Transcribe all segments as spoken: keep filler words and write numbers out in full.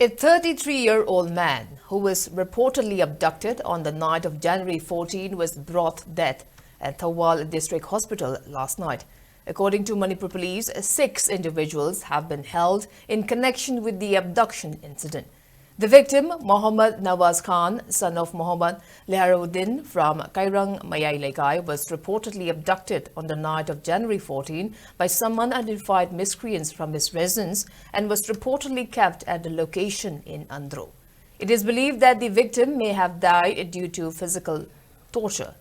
A thirty-three-year-old man who was reportedly abducted on the night of January fourteen was brought to death at Thoubal District Hospital last night. According to Manipur Police, six individuals have been held in connection with the abduction incident. The victim, Mohammad Nawaz Khan, son of Mohammad Leharuddin from Kairang Mayai Leikai, was reportedly abducted on the night of January fourteen by some unidentified miscreants from his residence and was reportedly kept at the location in Andro. It is believed that the victim may have died due to physical torture.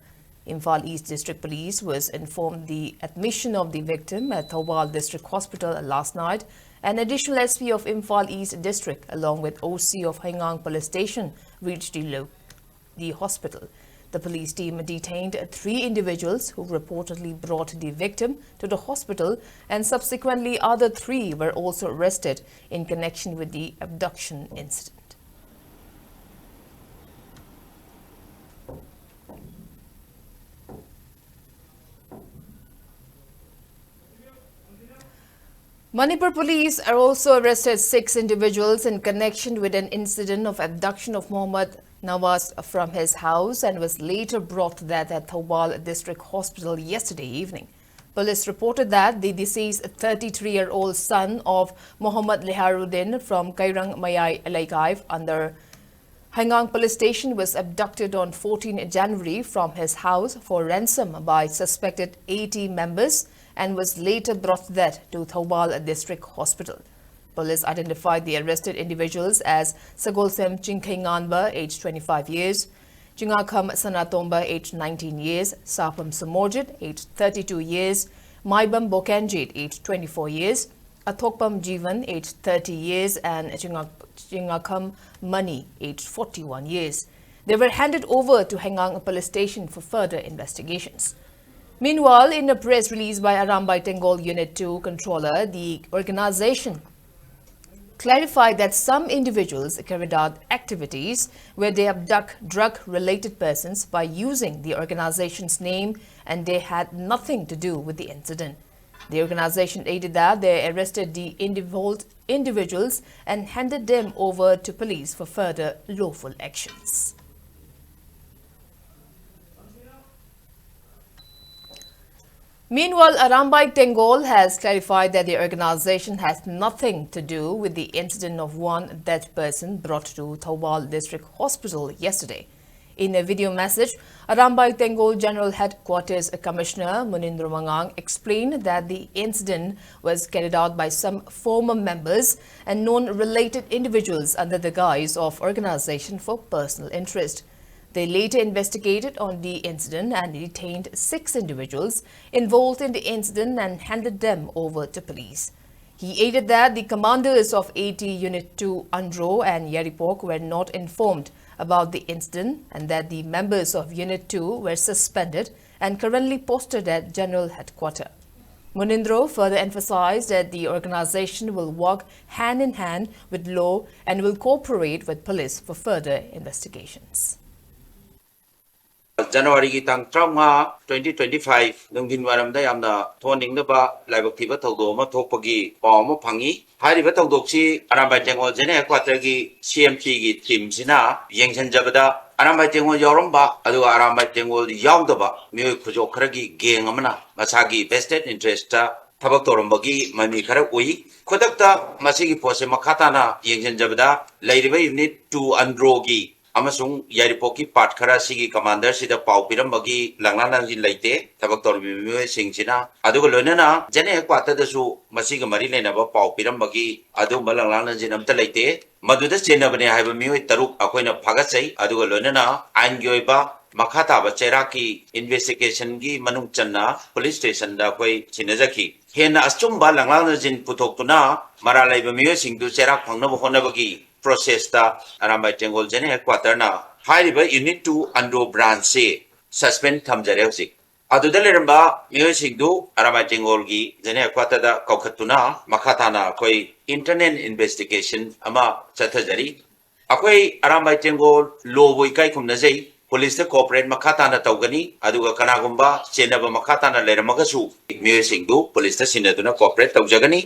Imphal East District Police was informed the admission of the victim at Thoubal District Hospital last night. An additional S P of Imphal East District, along with O C of Hougang Police Station, reached the, lo- the hospital. The police team detained three individuals who reportedly brought the victim to the hospital, and subsequently other three were also arrested in connection with the abduction incident. Manipur police are also arrested six individuals in connection with an incident of abduction of Mohammad Nawaz from his house and was later brought to death at Thoubal District Hospital yesterday evening. Police reported that the deceased thirty-three-year-old son of Mohammad Leharuddin from Kairang Mayai Elaikai under Hougang Police Station was abducted on fourteen January from his house for ransom by suspected A T members and was later brought to death to Thoubal District Hospital. Police identified the arrested individuals as Sagolsem Chingkhei Nganba, aged twenty-five years, Chingakham Sanatomba, aged nineteen years, Sapam Samorjit, aged thirty-two years, Maibam Bokanjit, aged twenty-four years, Athokpam Jivan, aged thirty years, and Chinga- Chingakham Mani, aged forty-one years. They were handed over to Hougang Police Station for further investigations. Meanwhile, in a press release by Arambai Tenggol Unit two controller, the organization clarified that some individuals carried out activities where they abduct drug-related persons by using the organization's name and they had nothing to do with the incident. The organization added that they arrested the individual individuals and handed them over to police for further lawful actions. Meanwhile, Arambai Tenggol has clarified that the organization has nothing to do with the incident of one dead person brought to Thoubal District Hospital yesterday. In a video message, Arambai Tenggol General Headquarters Commissioner Munindro Mangang explained that the incident was carried out by some former members and known related individuals under the guise of organization for personal interest. They later investigated on the incident and detained six individuals involved in the incident and handed them over to police. He added that the commanders of A T Unit two Andro and Yairipok were not informed about the incident and that the members of Unit two were suspended and currently posted at General Headquarters. Munindro further emphasized that the organization will work hand in hand with law and will cooperate with police for further investigations. ꯖꯅꯋꯥꯔꯤꯒꯤ ꯇꯥꯡ ꯇꯔꯥꯃꯉꯥ, twenty twenty-five, ꯅꯨꯡꯊꯤꯟ ꯋꯥꯏꯔꯝꯗ ꯌꯥꯝꯅ ꯊꯣꯟꯅꯤꯡꯗꯕ ꯂꯥꯏꯕꯛ ꯊꯤꯕ ꯊꯧꯗꯣꯛ ꯑꯃ ꯊꯣꯛꯄꯒꯤ ꯄꯥꯎ ꯑꯃ ꯐꯪꯉꯤ꯫ ꯍꯥꯏꯔꯤꯕ ꯊꯧꯗꯣꯛꯁꯤ ꯑꯔꯥꯝꯕꯥꯏ ꯇꯦꯡꯒꯣꯜ ꯖꯦꯅꯦꯔꯦꯜ ꯍꯦꯗꯀ꯭ꯋꯥꯇꯔꯒꯤ C M P ꯒꯤ ꯇꯤꯝꯁꯤꯅ ꯌꯦꯡꯁꯤꯟꯖꯕꯗ ꯑꯔꯥꯝꯕꯥꯏ ꯇꯦꯡꯒꯣꯜ ꯌꯥꯎꯔꯝꯕ ꯑꯗꯨꯒ ꯑꯔꯥꯝꯕꯥꯏ ꯇꯦꯡꯒꯣꯜ ꯌꯥꯎꯗꯕ ꯃꯤꯑꯣꯏ ꯈꯨꯖꯣꯞ ꯈꯔꯒꯤ ꯒꯦꯡ ꯑꯃꯅ ꯃꯁꯥꯒꯤ vested interest ꯊꯕꯛ ꯇꯧꯔꯝꯕꯒꯤ ꯃꯃꯤ ꯈꯔ ꯎꯏ꯫ ꯈꯨꯗꯛꯇ ꯃꯁꯤꯒꯤ ꯄꯣꯠꯁꯦ ꯃꯈꯥ ꯇꯥꯅ ꯌꯦꯡꯁꯤꯟꯖꯕꯗ ꯂꯩꯔꯤꯕ Unit two Andro ꯒꯤ ꯑꯃꯁꯨꯡ ꯌꯥꯏꯔꯤꯄꯣꯛꯀꯤ part ꯈꯔ ꯁꯤꯒꯤ commander ꯁꯤꯗ ꯄꯥꯎ ꯄꯤꯔꯝꯕꯒꯤ ꯂꯪꯂꯥ ꯂꯪꯖꯤꯟ ꯂꯩꯇꯦ꯫ ꯊꯕꯛ ꯇꯧꯔꯤꯕ ꯃꯤꯑꯣꯏꯁꯤꯡꯁꯤꯅ ꯑꯗꯨꯒ ꯂꯣꯏꯅꯅ ꯖꯦꯅꯦꯔꯦꯜ ꯍꯦꯗꯀ꯭ꯋꯥꯇꯔꯗꯁꯨ ꯃꯁꯤꯒ ꯃꯔꯤ ꯂꯩꯅꯕ ꯄꯥꯎ ꯄꯤꯔꯝꯕꯒꯤ ꯑꯗꯨꯒꯨꯝꯕ ꯂꯪꯂꯥ ꯂꯪꯖꯤꯟ ꯑꯝꯇ ꯂꯩꯇꯦ꯫ ꯃꯗꯨꯗ ꯆꯦꯟꯅꯕꯅꯦ ꯍꯥꯏꯕ ꯃꯤꯑꯣꯏ ꯇꯔꯨꯛ ꯑꯩꯈꯣꯏꯅ ꯐꯥꯒꯠꯆꯩ꯫ ꯑꯗꯨꯒ ꯂꯣꯏꯅꯅ ꯑꯥꯏꯟꯒꯤ ꯑꯣꯏꯕ ꯃꯈꯥ ꯇꯥꯕ ꯆꯩꯔꯥꯛꯀꯤ investigation ꯒꯤ ꯃꯅꯨꯡ ꯆꯟꯅ police station ꯗ ꯑꯩꯈꯣꯏ ꯁꯤꯟꯅꯖꯈꯤ꯫ ꯍꯦꯟꯅ ꯑꯆꯨꯝꯕ ꯂꯪꯂꯥ ꯂꯪꯖꯤꯟ ꯄꯨꯊꯣꯛꯇꯨꯅ ꯃꯔꯥꯜ ꯂꯩꯕ ꯃꯤꯑꯣꯏꯁꯤꯡꯗꯨ ꯆꯩꯔꯥꯛ ꯐꯪꯅꯕ ꯍꯣꯠꯅꯕꯒꯤ process ꯇ ꯑꯔꯥꯝꯕꯥꯏ ꯇꯦꯡꯒꯣꯜ ꯖꯦꯅꯦꯔꯦꯜ ꯍꯦꯗꯀ꯭ꯋꯥꯇꯔꯅ ꯍꯥꯏꯔꯤꯕ Unit two Andro branch ꯁꯤ suspend ꯊꯝꯖꯔꯦ ꯍꯧꯖꯤꯛ꯫ ꯑꯗꯨꯗ ꯂꯩꯔꯝꯕ ꯃꯤꯑꯣꯏꯁꯤꯡꯗꯨ ꯑꯔꯥꯝꯕꯥꯏ ꯇꯦꯡꯒꯣꯜꯒꯤ ꯖꯦꯅꯦꯔꯦꯜ ꯍꯦꯗꯀ꯭ꯋꯥꯇꯔꯗ ꯀꯧꯈꯠꯇꯨꯅ ꯃꯈꯥ ꯇꯥꯅ ꯑꯩꯈꯣꯏ internal investigation ꯑꯃ ꯆꯠꯊꯖꯔꯤ꯫ ꯑꯩꯈꯣꯏ ꯑꯔꯥꯝꯕꯥꯏ ꯇꯦꯡꯒꯣꯜ ꯂꯣꯕꯨ ꯏꯀꯥꯏ ꯈꯨꯝꯅꯖꯩ꯫ ꯄꯨꯂꯤꯁꯇ ꯀꯣꯑꯣꯄꯔꯦꯠ ꯃꯈꯥ ꯇꯥꯅ ꯇꯧꯒꯅꯤ꯫ ꯑꯗꯨꯒ ꯀꯅꯥꯒꯨꯝꯕ ꯆꯦꯟꯅꯕ ꯃꯈꯥ ꯇꯥꯅ ꯂꯩꯔꯝꯃꯒꯁꯨ ꯃꯤꯑꯣꯏꯁꯤꯡꯗꯨ ꯄꯨꯂꯤꯁꯇ ꯁꯤꯟꯅꯗꯨꯅ ꯀꯣꯑꯣꯄꯔꯦꯠ ꯇꯧꯖꯒꯅꯤ꯫